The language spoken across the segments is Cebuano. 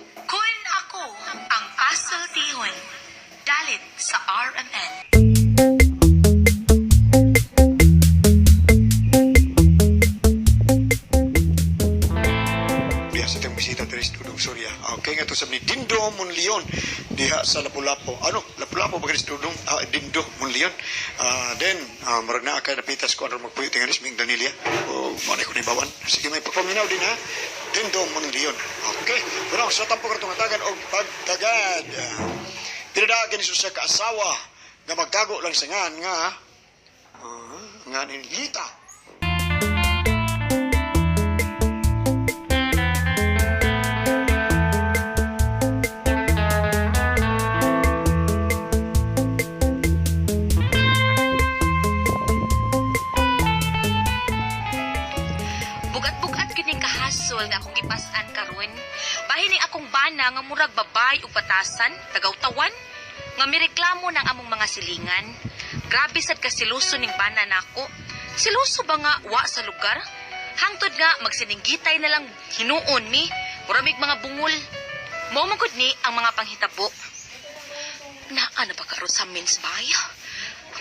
Kun ako ang asultihon. Dalit sa RMN. Diha sa itong bisita diri sa Dudong Surya. Okay nga to sa ni Dindo Monleon diha sa Lapu-Lapu. Ano? Lapu-Lapu ba si Dudong? Ah, Dindo Monleon. Then, murag naa ka napitas ko ano magpuyo tingalis ming Danilia. O mo na ko ni bawan. Sige, may pagpaminaw din ha. Dindo Monleon. Okay. Pero sa tampo kartong hatagan og pagtagad. Pinadagan ni sa kaasawa nga magtago lang sa ngan nga nga ni Lita. Bugat-bugat kining kahasol nga akong gipas-an karon. Bahining akong bana nga murag babay ug batasan, tagawtawan, nga mireklamo ng among mga silingan. Grabe sad ka siluso ning bana nako. Siluso ba nga wa sa lugar? Hangtod nga magsininggitay na lang hinuon mi, muramig mga bungol. Mao man gud ni ang mga panghitabo. Naa na ba karon sa mens baya?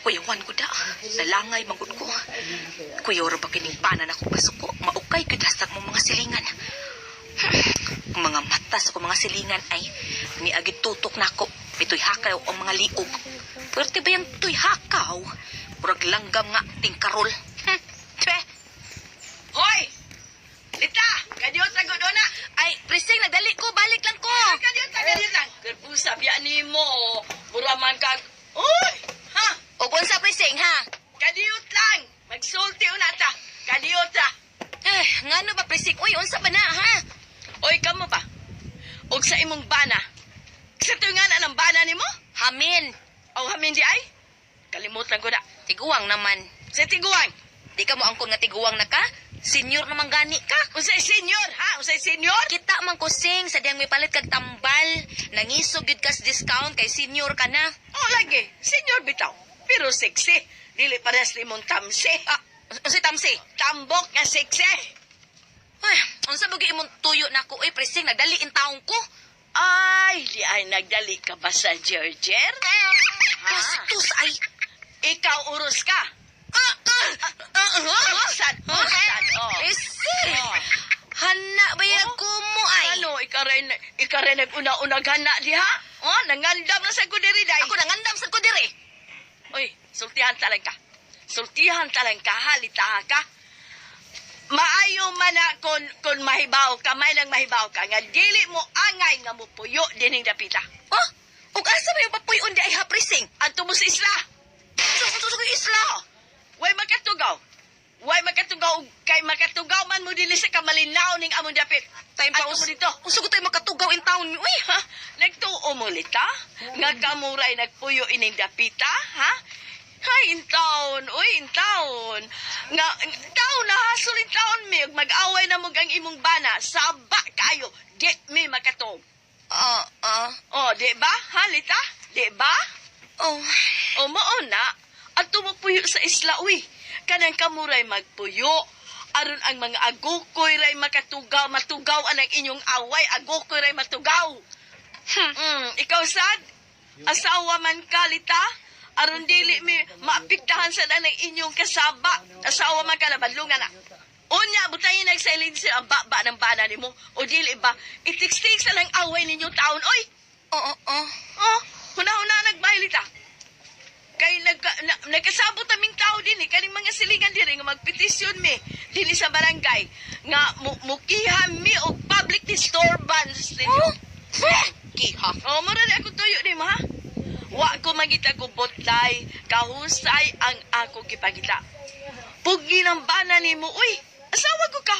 Kuyawan ko da. Nalangay man gud ko. Kuya, oro ba kining panan ako pasuko? Maukay gud hastag mo mga silingan. Ang mga mata sa akong mga silingan ay niagid tutok nako. Mitoy hakaw ang mga liog. Pwerte ba yung tuy hakaw? Murag langgam nga tingkarol. Twe! Hoy! Lita! Kadiyot sa gudona! Ay, presing, nagdali ko. Balik lang ko. Kadiyot sa kadiyot lang! Gerbusa biya nimo! Mura man kag... Uy! Ha? O kung sa presing, ha? Kadiyot lang! Magsulti una ta! Kadiyot ta! Eh, ngano ba presing? Uy, unsa ba na, ha? Oy, kamo ba? Og sa imong bana. Sa tuyo nga na ng bana nimo? Hamin. O hamin di ay? Kalimutan ko na. Tiguang naman. Sa tiguang. Di ka mo angkon nga tiguang na ka? Senior naman gani ka. Unsay senior, ha? Unsay senior? Kita man ko sing sa diyang may palit kag tambal. Nangisog gyud kas discount kay senior ka na. O lagi, senior bitaw. Pero sexy. Dili parehas limong tamsi. Ah, unsay tamsi? Tambok nga sexy. Ay, unsa ba gyud imong tuyo nako oy presing nagdali in taong ko. Ay, di ay nagdali ka ba sa Gerger? Bastos ay. Ikaw uros ka. Ah, ah, ah, ah, Sad, sad, oh. Presing. Oh. Hana ba ya Oh. ko mo ay? Ano, ikaw rin nag-una-unag hana diha? Oh, nangandam na sa kudiri day. Ako nangandam sa ko dire. Uy, sultihan talang ka. Sultihan talang ka, halita ka. Maayo man na kun mahibaw ka, may nang mahibaw ka, nga dili mo angay nga mupuyo dining dapita. Oh, ug asa ba yung papuyon di ay ha presing? Adto mo sa isla. Sa sa isla. Way makatugaw. Way makatugaw og kay makatugaw man mo dili sa kamalinaw ning among dapit. Time pa Adto mo dito. Uso ko tayo makatugaw in town mi. Uy, Ha? Nagtuo mo lita? Nga kamuray nagpuyo ining dapita, ha? Hay, in town, uy, in town. Nga, taon na hasol in town mi, ug mag-away na mo ang imong bana, saba kayo, di mi makatog. Ah, ah. Oh, di ba? Ha, lita? Di ba? Oh. O mao na, at tumupuyo sa isla, uy. Kanang kamuray magpuyo. Aron ang mga agukoy ray makatugaw, matugaw anang inyong away, agukoy ray matugaw. Ikaw sad, asawa man ka, lita. Aron dili mi maapektahan sa ang inyong kasaba. Asawa man ka na badlungan na. Unya, butayin nagsilence ang baba ng bana nimo. O dili ba, itikstik sa lang away ninyong taon, oy! Oo, oo. Oh, huna-huna nagbailita. Kay nagkasabot aming tao din eh, kaning mga silingan diri nga magpetisyon mi dinhi sa barangay nga mukiha mi og public disturbance ninyo. Oh. Kiha. Oh, mura na ako tuyo nimo ha. Wa ko mangita ko botlay, kahusay ang ako gipagita. Pugi ng bana nimo, uy. Asawa ko ka.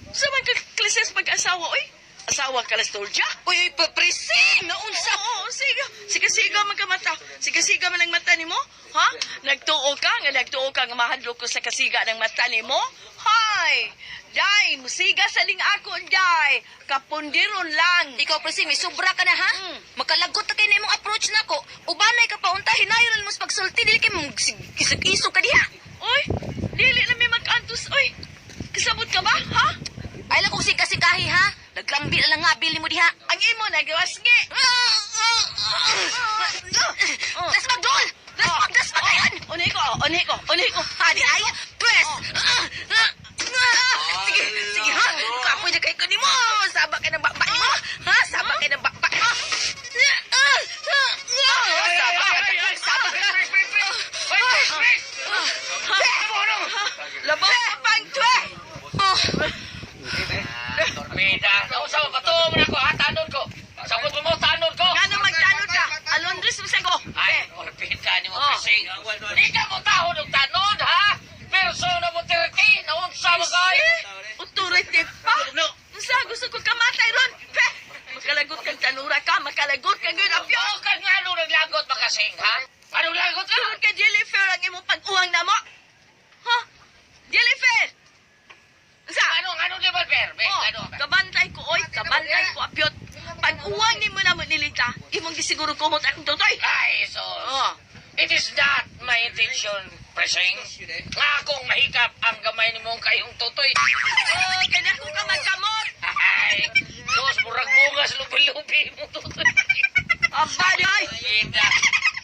Sa man ka klases pag-asawa, uy. Asawa ka las tolja. Uy, uy, papresing! Naunsa! Oo, sige. Siga-siga man ka mata. Siga-siga man ang mata nimo. Ha? Nagtuo ka nga nagtuo ka nga mahadlok ko sa kasiga ng mata nimo. Hay! Day, musiga sa ling ako, day. Kapundiron lang. Ikaw, presing, may sobra ka na, ha? Makalagot na kayo na imong approach nako. Ubanay ka pa, unta, hinayon na mo sa pagsulti. Dili kayo mong isog-isog ka diha. Uy, dili na may mag-antos, uy. Kasabot ka ba, ha? Ay lang kung sika-sikahi, ha? Naglambi na lang nga bili mo diha. Ang imo nagawas ngi. Dasmag dol! Dasmag, dasmag ayan! Unay ko, unay ko, unay ko. Adi ay, press! Sige, sige ha! Kapoy na kay ko nimo! Saba kay ng bakba nimo! Ha? Saba kay ng bakba mo! Saba ka! Saba ka! Labos sa pangtwe. Oh, Torpeda. Nausa ko kato mo na ko ha tanod ko. Sabot mo tanod ko. Ngano magtanod ka? Alondres mo sa ko. Ay, torpeda ni mo Oh. kasing. Di ka mo tahod og tanod ha. Persona mo tirki, naunsa mo kay. Authority pa. Unsa gusto ko kamatay ron? Pe! Makalagot kang tanura ka, makalagot kang yun apyo. Apyo ka nga ano naglagot makasing ha? Anong lagot ka? Tungod kay Jennifer ang imong pag-uwang namo. Ha? Jennifer! Unsa? Anong anong di ba ber? Be, Oh, ano? kabantay ko oy, kabantay ko apyot. Pag-uwang nimo namo nilita, imong gisiguro kumot akong tutoy. Ay, sus. Oh. It is not my intention, presing. Nga akong mahikap ang gamay nimong kayong tutoy. Oh, kay dako ka magkamot. Ay, sus, murag bungas lubi-lubi mo tutoy. Aba di ay. Kita,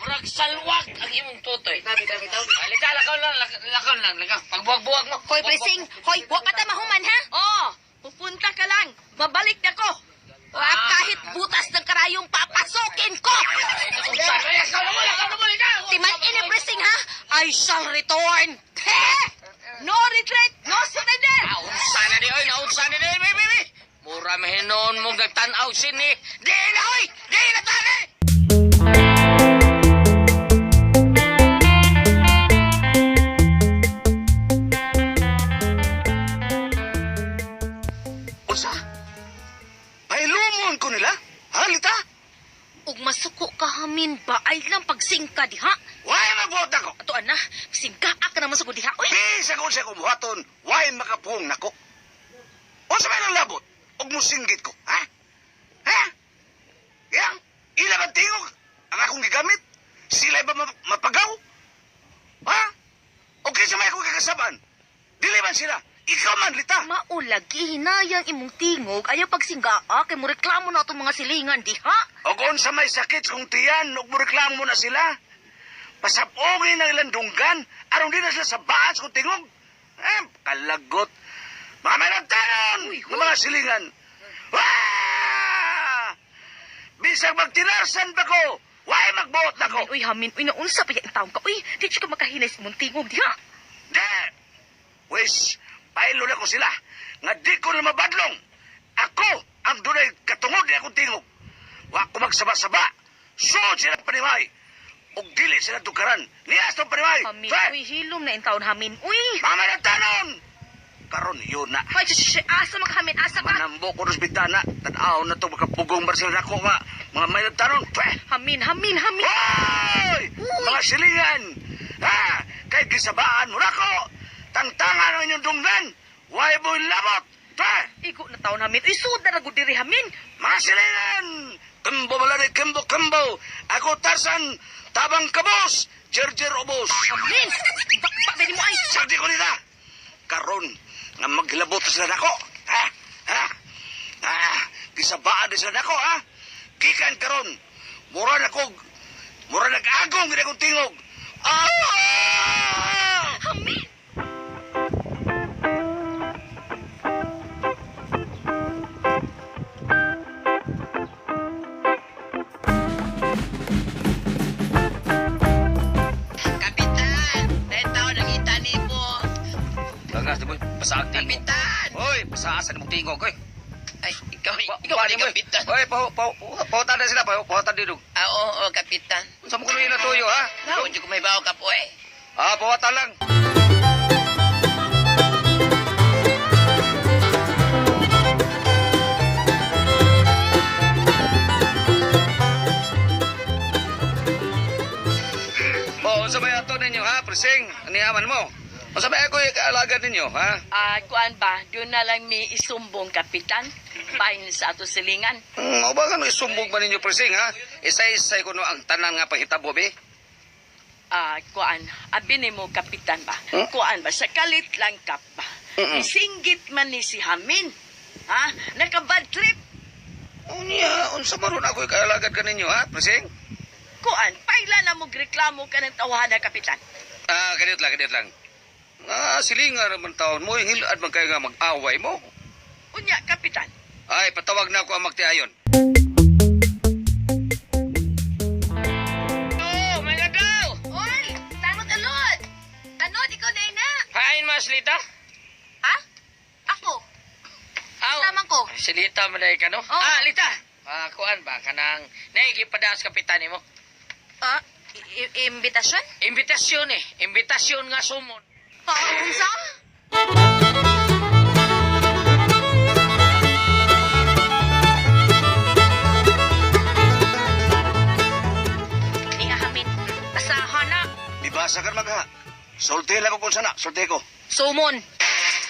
murag salwak ang imong tutoy. Halika, lakaw lang, lakaw lang, lakaw. Pagbuwag-buwag mo. Hoy, pressing! Hoy, wa pa ta mahuman ha? Oh, pupunta ka lang. Babalik na ko. Wa kahit butas ng karayong papasukin ko! Lakaw na mo, lakaw na mo, likaw. Timan ini pressing ha? I shall return! No retreat, no surrender. Naunsa na di, oy, naunsa na di, bi, bi, bi. Mura mahinoon mong nagtanaw sini. Di na, oy! Di na tani! Unsa? Pailumon ko nila? Halita? Ug masuko ka hamin ba ay lang pagsingka diha? Why magbuot ako? Ato ana, singka ka naman sa diha oy. Bisa ko siya kumuhaton, why makapuong nako? Unsa may nang labot? Og musinggit ko, ha? Ha? Yang, ila bang tingog ang akong gigamit? Sila ba mapagaw? Ha? O kinsa may akong kakasaban? Dili man sila. Ikaw man, lita. Maulagi hinayang imong tingog ayaw pagsinggaa kay mo reklamo na atong mga silingan diha. Og unsa may sakit kung tiyan, ug moreklamo na sila. Pasapongin ang ilang dunggan, aron di na sila sa baas kung tingog. Eh, kalagot. Mga may nagtanon, ng mga silingan. Wah! Bisag magtinarsan pa ko, why magbuot na ko? Hamin, uy hamin uy naunsa pa yung taong ka uy. Di ka makahinay sa imong tingog diha. Di! Wis, pailo na ko sila, nga di ko na mabadlong. Ako ang dunay katungod ni akong tingog. Wa ko magsaba-saba. Suod sila panimay. Ug dili sila dukaran. Niya sa panimay. Hamin Fe! uy hilom na in taon hamin uy. Mama ng tanon! Karon yun na. Hoy, sh- sh- asa makahamin asa ka. Manambo ko sa bitana. Tanaw na to makapugong Marcel nako nga. Mga may nagtanon. Fe! Hamin hamin hamin. Hoy! Mga silingan! Ha! Kay gisabaan mo nako! Tangtangan ang inyong dunggan! Why mo labot? Fe! Igo na taon hamin. Uy sud na ra gud diri hamin. Mga silingan! Kembo malari, kembo, kembo! Ako Tarsan, tabang kabos! Jerjer obos! Hamin. Bakba ba mo ay. Sagdi ko nila! Karon, nga maghilabot na sila nako! Ha? Ha? Ah, gisabaan na sila nako, ha? Gikan karon, mura na kog, mura nag-agong gina kong tingog. Ah! Hamin. Kapitan, dahil tao nangita nimo. Gangas, di mo, pasaang tingog. Kapitan! Hoy, pasaasan mong tingog, hoy. Ay, ikaw, ikaw ni kapitan. Hoy, pahutan na sila, pahutan dito. Ah, oo, oo, kapitan. Sa mo kuno na tuyo, ha? Naon ko may bawo ka po eh. Ah, pahutan lang. Oh, unsa may ato ninyo ha, presing? Aniaman mo. Unsa may ako kaalaga ninyo, ha? Ah, kuan ba, doon na lang may isumbong, kapitan. Bahin sa ato silingan. O ba nga isumbong ba ninyo presing ha? Isa-isay ko no ang tanan nga pahitabo be. Ah, kuan, abi nimo kapitan ba? Hmm? Kuan ba, sa kalit lang kap ba? Mm-mm. Isinggit man ni si Hamin. Ha? Naka-bad trip. Unya, unsa maron ako'y kaalagad kaninyo, ha, Prising? Kuan, paila na mo reklamo ka ng tawhana, kapitan. Ah, ganit lang, ganit lang. Ah, silingan naman taon mo, hilad man kayo nga mag-away mo. Unya, kapitan. Ay, patawag na ako ang magtiayon. Oh, my God daw! Oy, tanod alot. Tanod ikaw na na. Hain mas Lita? Ha? Ako. Aw. Tamang ko. Silita man dahil ka, no? Oo. Ah, Lita! Ah, kuan ba? Kanang naigipadas kapitan mo. Ah, imbitasyon? Imbitasyon eh. Imbitasyon nga sumon. Ah, unsa? Niya hamin. Asahan na. Dibasa ka magha. Sulti lang ko kung sana, sulti ko. Sumon.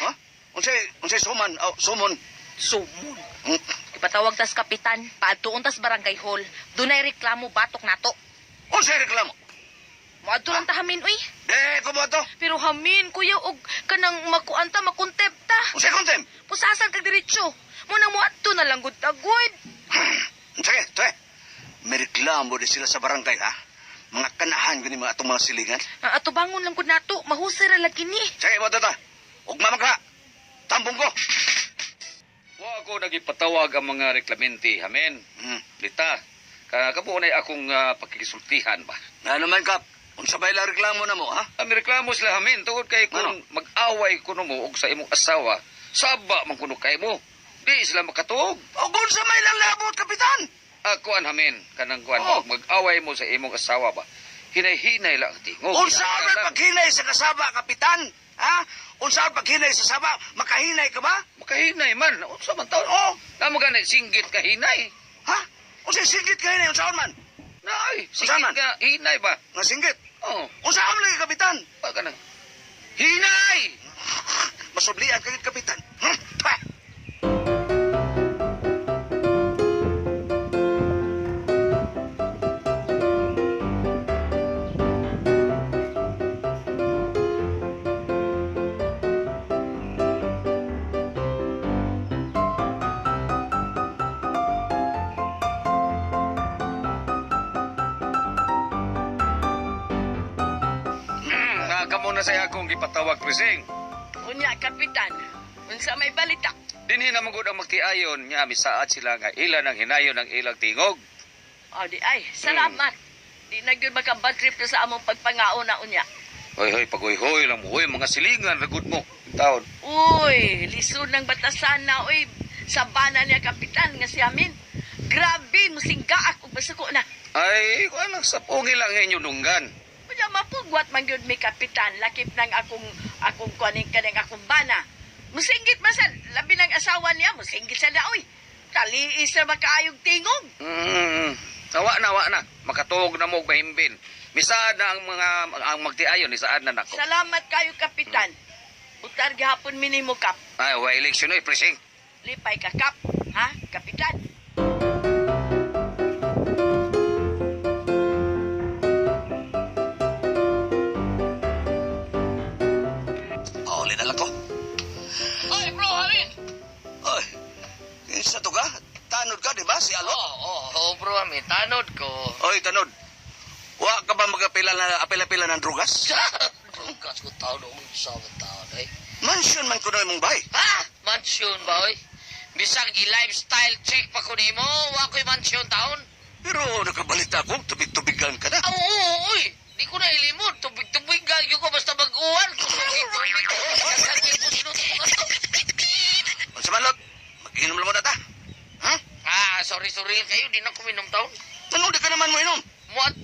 Ha? Unsay, unsay suman, oh, sumon. Sumon. Hmm. Ipatawag tas kapitan, paadtuon tas barangay hall. Dunay reklamo batok nato. Unsay reklamo? Moadto lang ta hamin uy. De, ko ba to? Pero hamin kuya og kanang makuan ta makontep ta. Unsay kontem? Pusasan kag diretso. Mo nang moadto na lang gud tagud. Sige, sige. May reklamo din sila sa barangay, ha? Mga kanahan gani mga atong mga silingan. Ang atubangon lang gud nato, mahusay ra lagi ni. Sige, mo tata. Ugma magha. Tambong ko. Wa ako nagipatawag ang mga reklamenti, amen. Hmm. Lita, kabuo na akong pakikisultihan ba? Ano man, Kap? Unsa ba ila reklamo na mo, ha? Ang reklamo sila amen tungod kay kung Ano? mag-away kuno mo og sa imong asawa, saba man kuno kay mo. Di sila makatuog. O kung sa may lang labot, Kapitan! Ako an hamen kanang kuan Oh. mag-away mo sa imong asawa ba. Hinay-hinay lang ang tingog. Unsa ang paghinay sa kasaba, Kapitan? Ha? Unsa ang paghinay sa saba? Makahinay ka ba? Makahinay man. Unsa man taon? Oh! Namo gani singgit ka hinay. Ha? Unsa singgit ka hinay? Unsa man? Nay, Unsa singgit man? ka hinay ba? Nga singgit? Oh, Unsa man lagi, Kapitan? ba ka na? Hinay! Masublian ka gid, Kapitan. Pah! Nga kamo na sa akong gipatawag presing. Unya, kapitan. Unsa may balita? Dinhi na magud ang magtiayon nga misaad sila nga ila nang hinayon ang ilang tingog. O di ay, salamat. Di na gyud maka-bad trip na sa among pagpangaon na unya. Hoy hoy pagoy-hoy lang mo, hoy mga silingan ragud mo. Taon. Uy, lisod ng batasan na, uy. Sabana niya, kapitan, nga si Amin. Grabe, musinggaak ug basuko na. Ay, kuan lang sa pungi lang ang inyong dunggan. Unya, mapugwat man gyud mi, kapitan. Lakip ng akong, akong kuaning kaning akong bana. Musinggit man sa, labi ng asawa niya, musinggit sa na, uy. Taliis na makaayog tingog. Awa na, awa na. Makatuog na mo og mahimbin. Misaad na ang mga ang magtiayon, isaad na nako. Salamat kayo, kapitan. Utar gihapon minimo, kap. Ay, wa eleksyon oy, presing. Lipay ka, kap. Ha, kapitan? Pauli na lang ko. Oy, bro, hamin! Oy, isa to ka? Tanod ka, di ba? Si Alot? Oo, oh, oh, bro, hamin. Tanod ko. Oy, tanod. Wa ka ba magapila na apila-pila ng drugas? Drugas ko taon unsa man taon, eh. Mansion man kuno imong bay. Ha? Mansion ba, oy? Bisag i-lifestyle check pa ko nimo, wa ko'y mansion taon. Pero nakabalita ko, tubig-tubigan ka na. Ah, oo, oy. Di ko na ilimod. Tubig-tubig gagyo ko basta mag-uwan. Tubig-tubig. Sasakit ko. Unsa man lot? Mag-inom lang muna ta. Ha? Ah, sorry, sorry kayo. Di na ko minom taon. Anong di ka naman mo inom? What?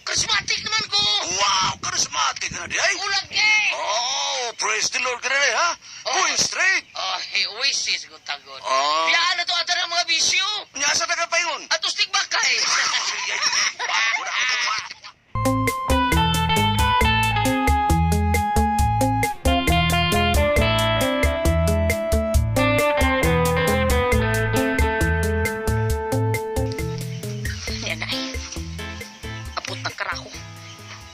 Charismatic naman ko. Wow, charismatic ka na di ay. Ulag eh. Oh, praise the Lord ka na di ha? Oh. Going straight. Oh, hey, oasis ko tagod. Oh. Biyaan na to ata ng mga bisyo. Unya sa taga paingon. Atos tigbakay. Niya na ay. Abot ng karaho.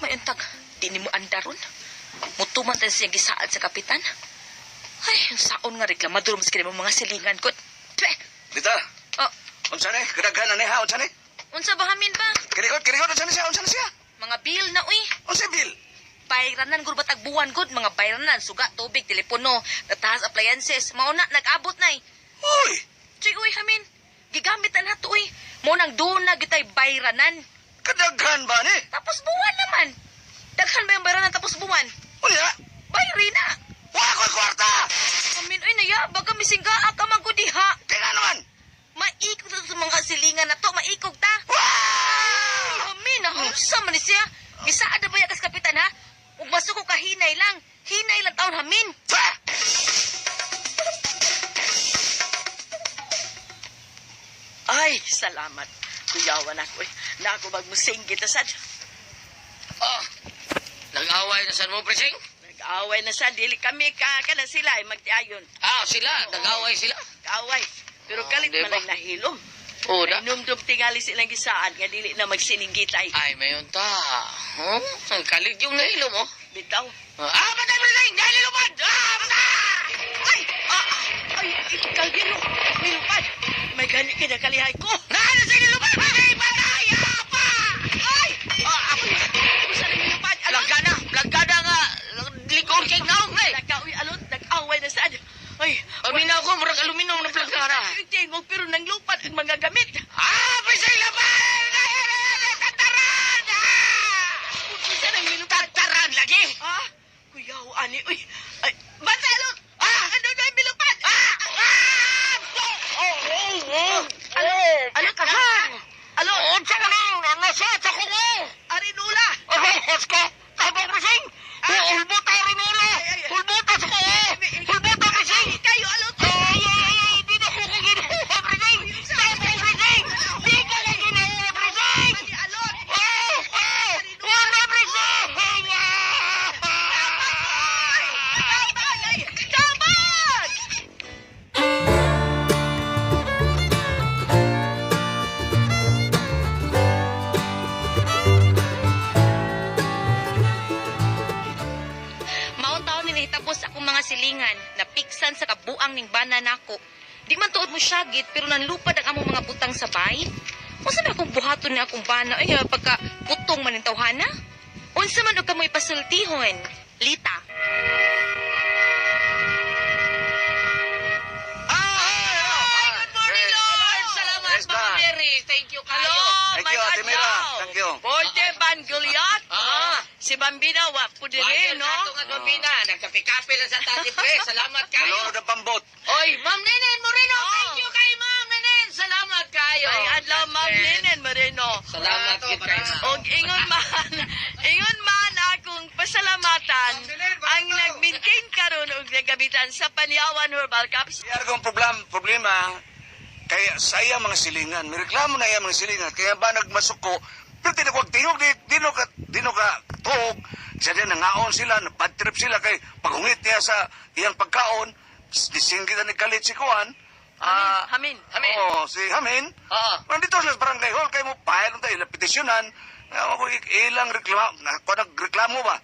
May untag, di ni mo andaron. Mutuman tayo siya gisaad sa kapitan. Ay, ang saon nga reklamador maski mo mga silingan ko. Lita, Oh, unsa ni? Kadaghan na ni ha, unsa ni? unsa ba hamin ba? Kirikot, kirikot, unsa ni siya, unsa ni siya? Mga bill na uy. Unsa bill? Bayranan gud batag buwan gud mga bayranan suga tubig telepono tatahas appliances mao na nag-abot na eh. Uy! Chuy uy hamin. Gigamit na nato uy. Mao nang doon na gitay bayranan. Kadaghan ba ni? Tapos buwan naman. Daghan ba yung bayranan tapos buwan? Unya, Bayri na. wa ko'y kwarta! Hamin uy naya baga misinggaa ka man gud diha. Tingnan naman! Maikog ta sa mga silingan na to, maikog ta. Wah! Hamin, nahusa man ni siya. Gisaad na ba ya kas kapitan ha? Ug masuko ka hinay lang. Hinay lang taon hamin. Wah! Ay, salamat. Kuyawan ako eh. Nako magmusinggit sad. Oh, nag-away na san mo, presing? Nag-away na sad. Dili kami ka kana sila ay magtiayon. Ah, sila. Nag-away sila. Kaaway. Pero Oh, kalit di man ba? ang nahilom. Oo na. Numdum tingali silang gisaan nga dili na magsininggitay. Ay, mayon ta. Huh? Ang kalig yung nahilo mo. Bitaw. Ah, patay, presing! Dahil lupad! Ah, patay! Ay! Ah, ah, ay, kaldero. Nilupad. May gani kinakalihay ko. Naano sa nilupad? Patay, patay! Ah, pa! Ay! Ah, ako. Usa na nilupad. Alot. Langgana, langgana nga. Likod kay naong, eh. Nagkaoy alot. Nag-away na sad. Ay, Paminaw ko, murag aluminum na planggana. Ay, tingog pero nanglupad ang mga gamit. Ah, presing, lapad! Tataran! Ah! Usa nang nilupad. Tataran lagi! Ah, kuyaw ani uy. Ay, basta alot. Ah, ano na yung nilupad? Ah! Ah! Oh, oh, oh! Alot, alot ka ha. Alot, Unsa ka nang nasa sa ko? arinula. Ahas ka! Tabang presing! Hulbota rin ulo! Hulbota sa ko! Hulbota presing! Ay, kayo alot. Ay, ay, ay! Di na ko kaginawa, presing! Tabang presing! Di ko kaginawa, presing! Ani alot. Oh! Oh! Wala, presing! Tabang, ay, tabang! Maong taon ni nahitapos akong mga silingan, napiksan sa kabuang ning bana nako. Di man tuod mo syagit pero nanlupad ang among mga butang sa bay. Unsa man akong buhaton ni akong bana ay pagka putong man ning tawhana? Unsa man og kamoy pasultihon? Lita. Ay, good morning, Lord! Salamat, Yes, Ma'am ma'am. Mary. Thank you kayo. Hello, Thank you, Ate Mira. Thank you. Bolte Van Goliath. Ah. Si Bambina wa po Wagyo dire, no? sa ato nga Bambina. Nagkape-kape lang sa tati, pre. Salamat kayo. Hello, na pambot. Oy, Ma'am Nenen Moreno, Oh. thank you kay Ma'am Nenen. Salamat kayo. Ay, adlaw Ma'am Nenen Moreno. Salamat gid kayo. Og ingon man, ingon man akong pasalamatan ang nag-maintain karon og nagabitan sa Panyawan Herbal Cups. Iyar kong problema, kaya sa iya mga silingan, may reklamo na iya mga silingan, kaya ba nagmasuko, pero tinakog tingog, di no ka tuog, sa diyan nangaon sila, bad trip sila, kay paghungit niya sa iyang pagkaon, disinggit na ni Kalit si Kuan, Hamin, hamin. Hamin. Oo, si Hamin. Oo. Nandito sila sa barangay hall, kay mo pahil tayo, ilang petisyonan, ako ilang reklamo, ako nagreklamo ba?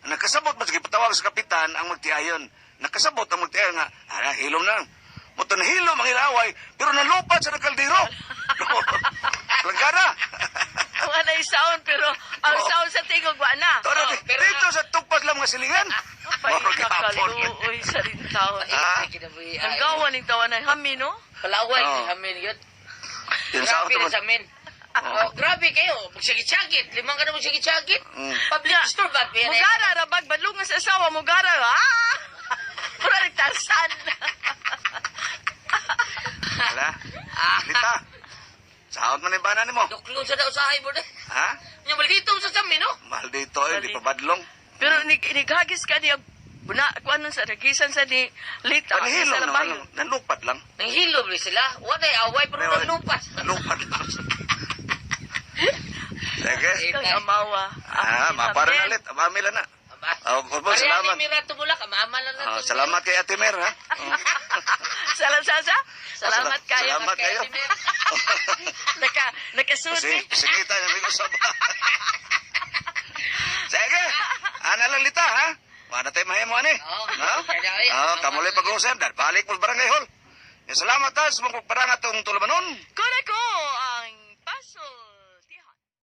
Nakasabot ba, sige, patawag sa kapitan ang magtiayon. Nakasabot ang magtiayon nga, ah, hilom na. Muto na hilom ang ilaway, pero nalupat sa nakaldero. Langgana. Wa na sound pero ang Oh. sound sa tingog wa na. Tara, Oh, pero- dito sa tugpas lang mga silingan. Ay, nakaluoy sa rin taon. Ah. Ang gawa ning tawanan hamin, no? Palaway Oo. ni Hamin yun. Yun sa Grabe auto na sa amin. Oh, grabe kayo. Magsakit-sakit. Limang ka na magsakit-sakit. Public disturbance. ba yan eh? Mugara rabag badlungan sa asawa mugara. Ah! Mura ni Tarzan. Wala. Lita. Sahod man yung bana nimo. Duklon sa daw sa hybrid. Ha? Yung maldito sa amin, no? Mahal dito eh, di pa badlong. Pero nighagis ka niya buna kuan nun sa ragisan sa ni Lita Panihilom sa naman, Lambayon. nalupat lang. Nanghilom rin sila. Wala away pero naglupas. Nalupat lang. Sige. Kang amawa. Ah, mapara na ulit. Amamila na. Oh, oh, salamat. Salamat. Mira tumulak, amaman lang Oh, salamat kay Ate Mer, ha? Salamat sa Salamat kayo. Salamat kayo. Naka nakasulti. Kasi, sige tayo, may usap. Sige, ana lang lita, ha? Wala tayo mahimo, ani. Oo. Ha? Kaya, ay, Oh, kamuloy pag-usap. Balik mo sa barangay hall. Ya, salamat ha sa mong pagparang atong tulumanon. Kuna ko,